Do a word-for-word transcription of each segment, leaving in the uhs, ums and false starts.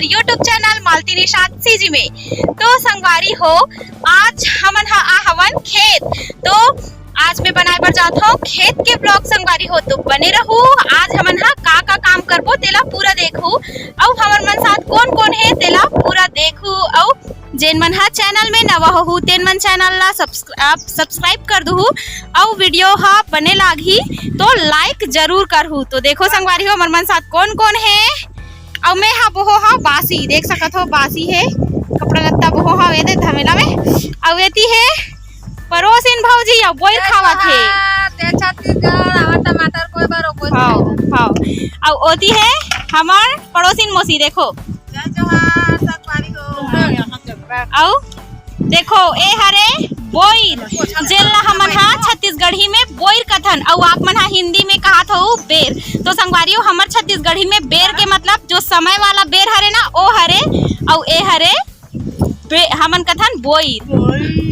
YouTube channel Malti Nishad CG में। तो संगवारी हो, आज हमन ह आ हवन खेत। तो आज मैं बनाए बर जात हूँ खेत के ब्लॉग संगवारी हो, तो बने रहू। आज हमन ह का का काम करबो तेला पूरा देखू, अउ हमर मन साथ कौन कौन है तेला पूरा देखू। अउ जेन मन ह चैनल में नवा होहू तेन मन चैनल ला सब्सक्राइब कर दूहू, अउ वीडियो ह बने लागही तो लाइक जरूर करहू। तो देखो संगवारी हो, हमर मन साथ कौन कौन है। अउ मैं ह बोहो ह बासी, देख सकत हो बासी है, कपड़ा लत्ता बोहो ह एदे धमेला में। अउ एती है परोसिन भौजी, अउ बोइर खावत हे। जय जोहार, जय छत्तीसगढ़, आवा टमाटर कोई बार, कोई हाँ, बार। हाँ। अउ ओती है हमर पड़ोसिन मौसी, देखो। जय जोहार, संगवारी हो। अउ देखो, ए हरे बोइर, जेन ला हमन हा छत्तीसगढ़ी में बोइर कथन, अउ आप मन हा हिंदी में कहा थो बेर। तो संगवारी हो, हमर छत्तीसगढ़ी में बेर के मतलब जो समय वाला बेर हरे ना, ओ हरे, अउ ए हरे बे-, हमन कथन बोइर। बोइर।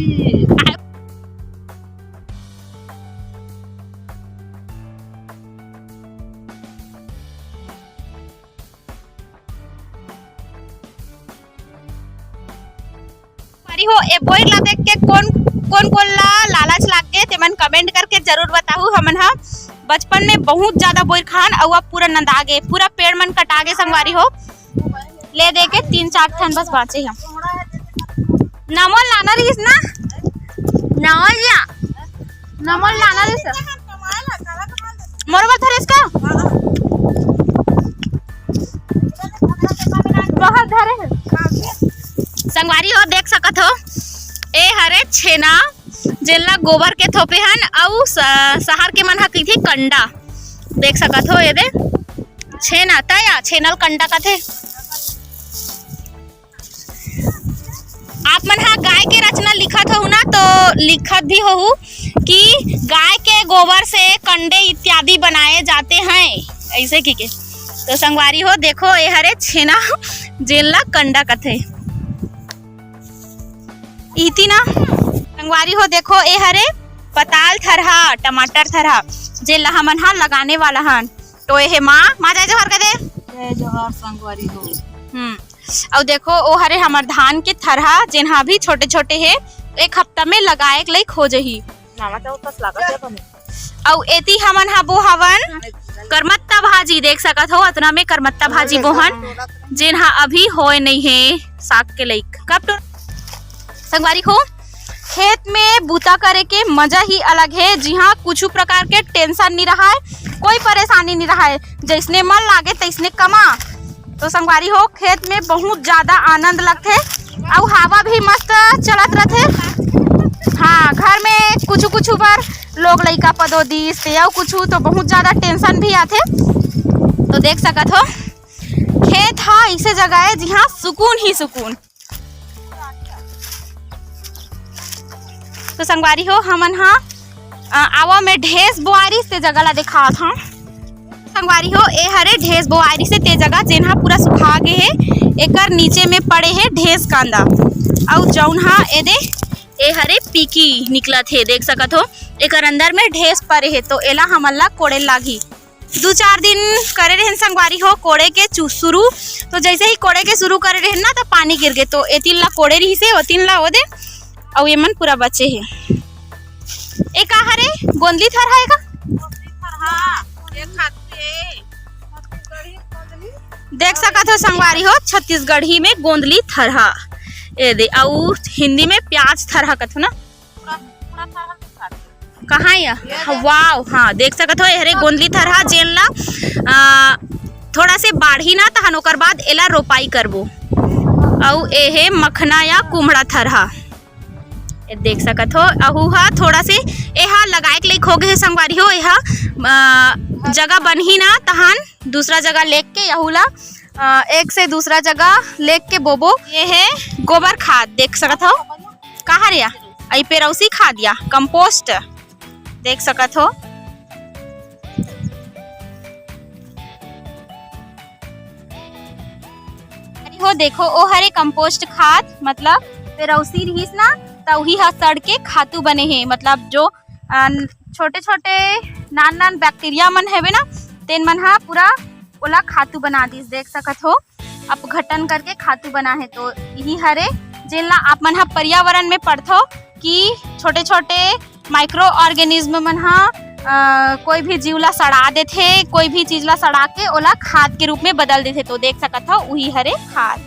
संगवारी हो, ए बोइर ला देख के कोन, कोन, कोन ला लालच लाग गे, तेमन comment करके जरूर बताहू। हमन ह बचपन में बहुत ज्यादा बोइर खान, अउ अब पूरा नंदा गे, पूरा पेड़ मन कटा गे संगवारी हो। ले दे के तीन चार ठन बस बाँचे हे। नमोल लाना रहिस ना, नमोल या, नमोल लाना रहिस। मोर बर धरेस का? बहुत धरे हे। संगवारी हो, देख सकत हो, ए हरे छेना, जेन ला गोबर के थोपे हन, अउ स-, सहर के मन ह कहिथे कंडा। देख सकत हो, एदे छेना, तया छेनल कंडा कथे। आप मन हा गाय के रचना लिखत होहू ना, तो लिखत भी होहू कि गाय के गोबर से कंडे इत्यादि बनाए जाते हैं, ऐसे की के। तो संगवारी हो, देखो, ए हरे छेना, जेन ला कंडा कथे। इति ना संगवारी हो, देखो, ए हरे पताल थरहा, टमाटर थरहा, जेन ला हमन हा लगाने वाला हन। तो ए हे माँ, माँ जय जोहार कर दे। जय जोहार संगवारी हो। हम्म। अउ देखो, ओ हरे हमर धान के थरहा, जेन हा अभी छोटे-छोटे हे, एक हफ्ता में लगाए के लायक हो जही। नावा चाउर कस लागत हे बने। अउ एती हमन हा बोहावन करमत्ता भाजी, देख सकत हो, अतना में करमत्ता भाजी बोहन, जेन हा अभी होए नइ हे साग के लायक। कब तो संगवारी हो, खेत में बूता करे के मजा ही अलग हे, जिहाँ कुछु प्रकार के tension नइ रहाय, कोई परेशानी नइ रहाय, जइसने मन लागे तइसने कमा। तो संगवारी हो, खेत में बहुत ज्यादा आनंद लगथे, अउ हवा भी मस्त चलत रथे। हाँ, घर में कुछु कुछु बर लोग लइका पदो दिस ते अउ कुछु तो बहुत ज्यादा tension भी आथे। तो देख सकत हो, खेत हा ऐसे जगह हे जिहाँ सुकून ही सुकून। तो संगवारी हो, हमन हा, अ, आवा में ढेस बोआरी से जगह ला दिखात हूँ। संगवारी हो, ए हरे ढेस बोआरी से ते जगह, जेन हा पूरा सुखा गे हे, एकर नीचे में पड़े हे ढेस कांदा, अउ जौन हा एदे ए हरे पीकी निकलत हे, देख सकत हो, एकर अंदर में ढेस परे हे, तो एला हमन ला कोड़े लागही। दू चार दिन करे रहेन संगवारी हो कोड़े के चु-, शुरू। तो जैसे ही कोड़े के शुरू करे रहेन ना, तो पानी गिर गे, तो एतिन ला कोड़े रहिसे, ओतिन ला ओदे, अउ एमन पूरा बचे हे। ए का हरे? गोंदली थरहा ए का? देख सकत हो संगवारी हो, छत्तीसगढ़ी में गोंदली थरहा, एदे, अउ हिंदी में प्याज थरहा कथो ना। कहाँ या? वाओ, हाँ, देख सकत हो, एहरे गोंदली थरहा, जेन ला, आ, थोड़ा से बाढ़ी ना, तहन ओकर बाद एला रोपाई करबो। अउ एहे मखना या कुम्हड़ा थरहा, ए देख सकत हो, अहू हा थोड़ा से एहा लगाए के लायक हो गे हे संगवारी हो। एहा, आ, जगह बनही ना, तहन दूसरा जगह लेके यहू ला, आ, एक से दूसरा जगह लेके बोबो। एहे गोबर खाद देख सकत हो, कहाँ रे या? अई पेरौसी खाद या compost देख सकत हो। अरे हो देखो, ओ हरे compost खाद, मतलब पेरौसी रहिस ना, त उही ह सड़ के खातू बने हे, मतलब जो, अ, छोटे-छोटे नान-नान bacteria मन हेवे ना, तेन मन ह पूरा ओला खातू बना दिस, देख सकत हो। अपघटन करके खातू बना हे। तो यही हरे, जेन ला आप मन ह पर्यावरण में पढ़थो कि छोटे-छोटे माइक्रो ऑर्गेनिज्म मन ह, अ, कोई भी जीव ला सड़ा देथे, कोई भी चीज ला सड़ा के ओला खाद के रूप में बदल देथे। तो देख सकत हव, उही हरे खाद,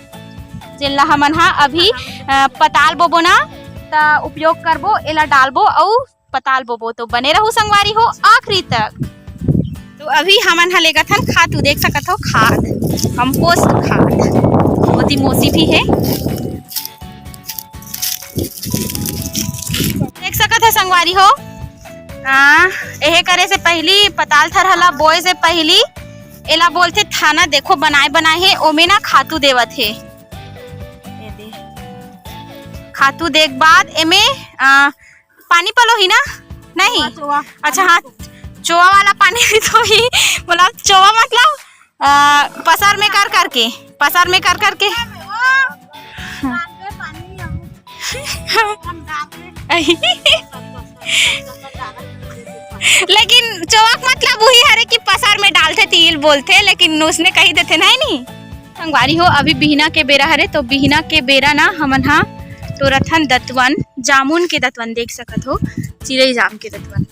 जेन ला हमन ह अभी, अ, पताल बोबो ना, त उपयोग करबो, एला डालबो अउ पताल बोबो। तो बने रहू संगवारी हो आखिरी तक। तो अभी हमन ह लेगत हन खातू, देख सकत हो, खाद, कंपोस्ट खाद। ओती मोसी भी हे, देख सकत हो संगवारी हो। हाँ, एहे करे से पहली, पताल थरहा ला बोए से पहली एला बोलथे थाना। देखो, बनाए बनाए हे, ओमे ना खातू देवत हे। ये दे। खातू दे के बाद एमे, आ, पानी पलोही ना? नहीं। चोवा, चोवा। अच्छा, हाँ, चोवा वाला पानी भी तो ही बोला, चोवा मतलब, आ, पसर में कर करके, पसर में कर करके। लेकिन चोवा के मतलब उही हरे कि पसर में डालथे, तिल बोलथे, लेकिन उसने कही देथे, नहीं, नहीं। संगवारी हो, अभी बिहना के बेरा हरे, तो बिहना के बेरा ना हमन हा टोरथन दतवन, जामुन के दतवन देख सकत हो, चिरई जाम के दतवन।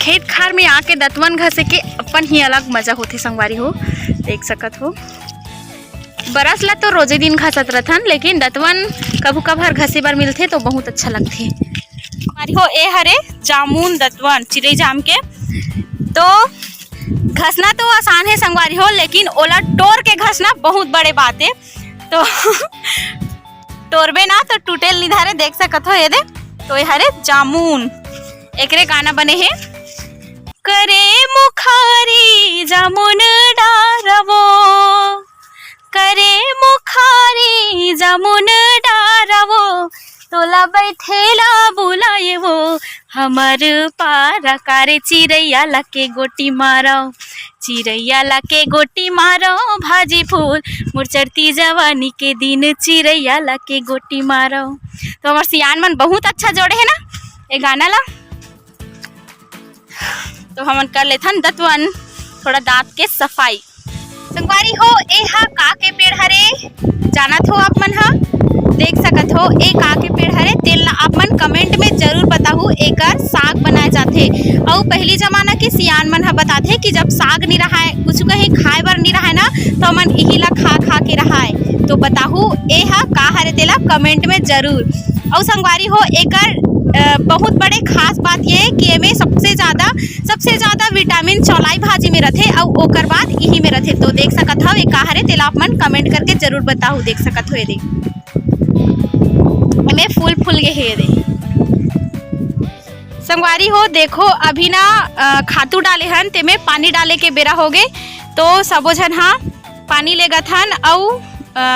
खेत खार में आके दतवन घसे के अपन ही अलग मजा होथे संगवारी हो, देख सकत हो। बरस ला तो रोजे दिन घसत रथन, लेकिन दतवन कभू कभार घसे बर मिलथे तो बहुत अच्छा लगथे। संगवारी हो, ए हरे जामुन दतवन, चिरई जाम के। तो घसना तो आसान हे संगवारी हो, लेकिन ओला टोर के घसना बहुत बड़े बात हे। तो टोरबे ना तो टूटे ल निधारे, देख सकत हो ये दे। तो ये हरे जामुन, एकरे गाना बने हे, करे मुखारी जामुन डारवो, करे मुखारी जामुन डारवो, तोला बैठे ला बुलाए वो हमर पारा, कारे चिरैया ला के गोटी मारव, चिरैया ला के गोटी मारव, भाजी फूल मोर चढ़ती जवानी के दिन, चिरैया ला के गोटी मारव। तो हमर सियान मन बहुत अच्छा जोड़े हे ना ये गाना ला। तो हमन कर लेथन दतवन, थोड़ा दांत के सफाई। संगवारी हो, ए हा का के पेड़ हरे, जानत हो आप मन हा? देख सकत हो, ए का के पेड़ हरे, तेन ला आप मन comment में जरूर बताहू। एकर साग बनाए जाथे। अउ पहिली जमाना के सियान मन हा बताथे कि जब साग नी रहाय, कुछ कहीं खाए बर नी रहाय ना, तो हमन इही ला खा खा के रहाय। तो बताहू, ए हा का हरे, तेला comment में जरूर। अउ संगवारी हो, एकर, अ, बहुत बड़े खास बात ये हे कि एमे सबसे ज्यादा, सबसे ज्यादा विटामिन चौलाई भाजी में रथे, अउ ओकर बाद इही में रथे। तो देख सकत हव, ये का हरे, तेला आप मन comment करके जरूर बताहू। देख सकत हो, ये दे, एमे फूल फूल गे हे, ये दे। संगवारी हो, देखो, अभी ना, अ, खातू डाले हन, तेमे पानी डाले के बेरा हो गे, तो सबो झन हा पानी लेगत हन। अउ, अ,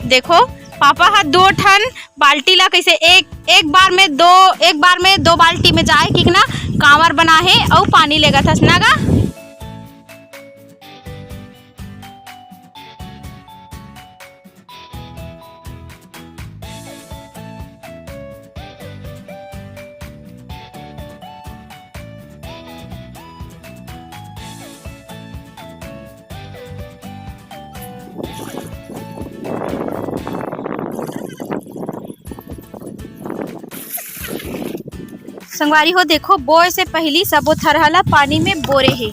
देखो, पापा हा दो ठन बाल्टी ला कइसे एक, एक बार में दो, एक बार में दो बाल्टी में जाए कि ना कांवर बना हे अउ पानी लेगत हस ना गा। संगवारी हो, देखो, बोए से पहिली सबो थरहा ला पानी में बोरे हे,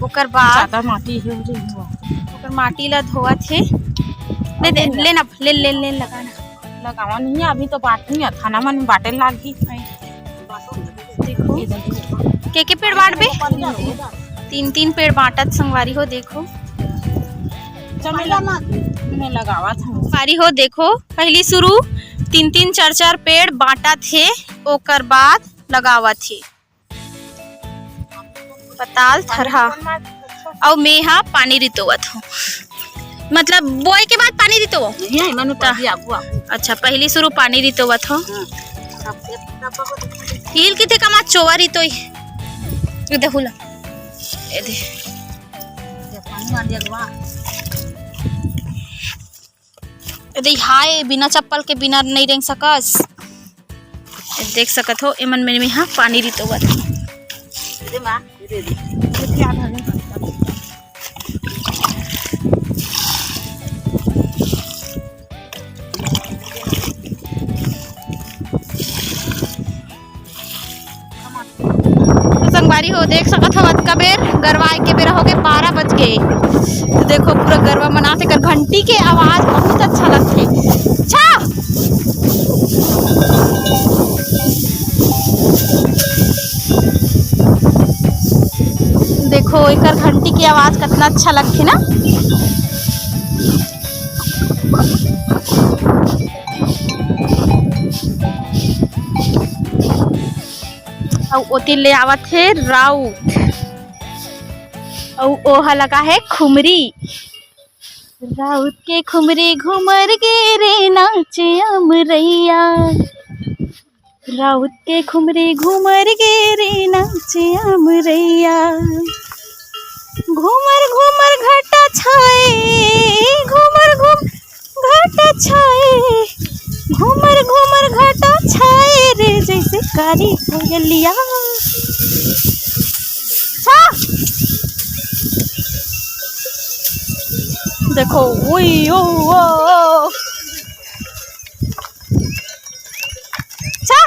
ओकर बाद ज्यादा माटी हे, ओकर माटी ला धोवत हे। ले दे, ले ना, ले, ले, ले लगा ना। लगावा नहीं, अभी तो बांटनी हे, थाना मन बांटे लागही। देखो, के के पेड़ बांटबे? तीन तीन पेड़ बांटत संगवारी हो, देखो। चमेला में लगावत हूँ। संगवारी हो, देखो, पहली शुरू तीन तीन चार चार पेड़ बांटत हे, ओकर बाद लगावत हे। पताल थरहा। अउ मैं हा पानी रितोवत हूँ, मतलब बोए के बाद पानी रितोवो। नहीं, मैंने ता- पानी आगू, आगू। अच्छा, पहली शुरू पानी रितोवत हो। हाँ। हील किथे कमा चोवा रितोई। ये दे हुला। ये दे। ये पानी मार दिया अगुआ। दे हाय, बिना चप्पल के बिना नहीं रेंग सकस। देख सकत हो, एमन में, में हा पानी रितोवत। तो संगवारी हो, देख सकत हो, अतका बेर गरवा आए के बेरा होगे, बारह बज गे। तो देखो, पूरा गरवा मनात हे, एकर घंटी के आवाज बहुत अच्छा लगथे। अच्छा, देखो, एकर घंटी के आवाज कितना अच्छा लगथे ना। अउ ओती ले आवत हे राउत, अउ ओहा लगा हे खुमरी। राउत के खुमरी घुमर गे रे नाचे अमरैया, राउत के खुमरी घुमर गे रे नाचे अमरैया। घुमर घुमर घटा छाए, घुमर घुम घटा छाए, घुमर घुमर घटा छाए रे, जैसे कारी कोयलिया। छा! देखो, ओई, ओ, ओ, ओ। छा!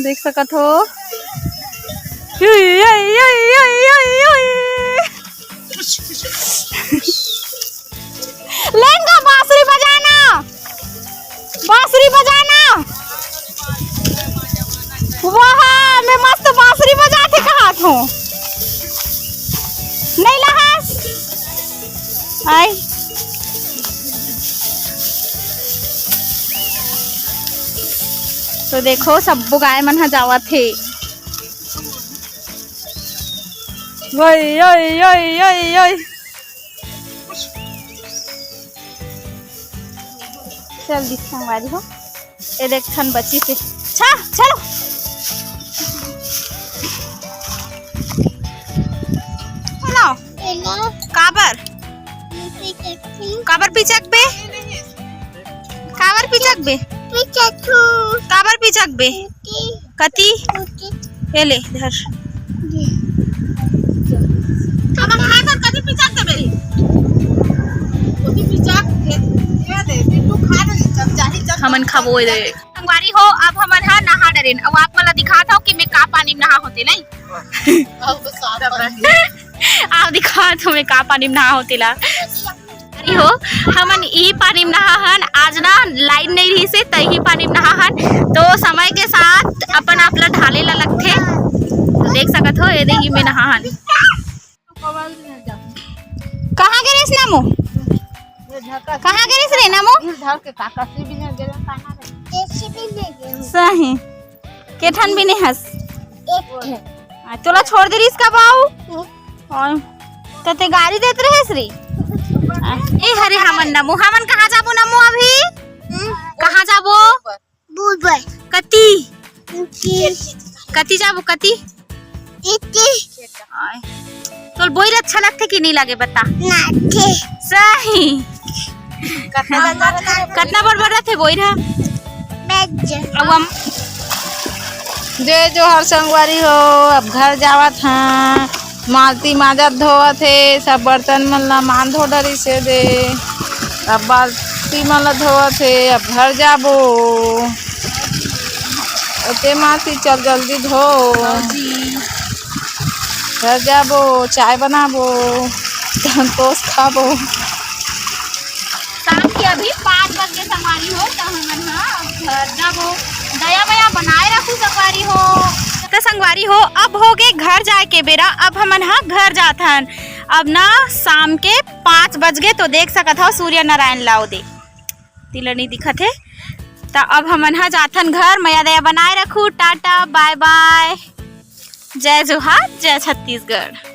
देख सकत हो। लेंगा बांसुरी बजाना, बांसुरी बजाना। वाह, मैं मस्त बांसुरी बजाथे कहात हूँ। नहीं लहास? आई। तो देखो, सब्बो गाय मन ह जावत हे। ओए, ओए, ओए, ओए, ओए। चल दिस संगवारी हो, ए देख ठन बची से। छा, चलो। चलो। काबर? काबर पिचक बे? काबर पिचक बे? काबर पिचक बे? कति? ए ले, धर। अब हम हाथ और कति पिचक दे मेरी? कति पिचक दे, ये दे, बिट्टू खा ले, जब चाही, जब हमन खाबो ए दे। संगवारी हो, अब हमन ह नहा डरेन। अब आप मन ला दिखात हव कि मैं का पानी में नहा होते, नहीं? अब तो साफ पानी। आप दिखात हव मैं का पानी में नहा होते ला। अरे हो, हमन इही पानी में नहा हन। आज ना लाइन नहीं रही से, त इही पानी में नहा हन। तो समय के साथ अपन आप ला ढाले ला लगथे। देख सकत हो, ये दे ही में नहा हन। कहाँ गे रेस नमो? कहाँ गे रेस रे नमो? सही। के ठन बिने हस? आ, तोला छोड़ दे रिस का बाऊ? और त ते गारी देत रहेस रे? आ, ए हरे हमन नमो, हमन कहाँ जाबो नमो अभी? कहाँ जाबो? कति? कति जाबो, कति? आय। तोल बोइर अच्छा लगथे कि नहीं लगे, बता। सही। कतना बड़ बड़ रथे बोइर ह? अब हम जय जोहार संगवारी हो, अब घर जावत हन। मालती मांजत धोवत हे, सब बर्तन मन ला मांज धो डरिस हे दे। अब बाल्टी मन ला धोवत हे, अब घर जाबो। ओते मालती चल जल्दी धो। घर जाबो, चाय बनाबो, तहन तोस खाबो। शाम के अभी पाँच बज के संगवारी हो, त हमन ह घर जाबो। दया मया बनाए रखू संगवारी हो। त संगवारी हो, अब होगे घर जाए के बेरा, अब हमन ह घर जाथन। अब ना शाम के पाँच बज गे, तो देख सकत हव सूर्य नारायण ला ओ दे तिला नहीं दिखत हे। त अब हमन ह जाथन घर, मया दया बनाए रखू, टाटा बाय बाय, जय जोहार, जय छत्तीसगढ़।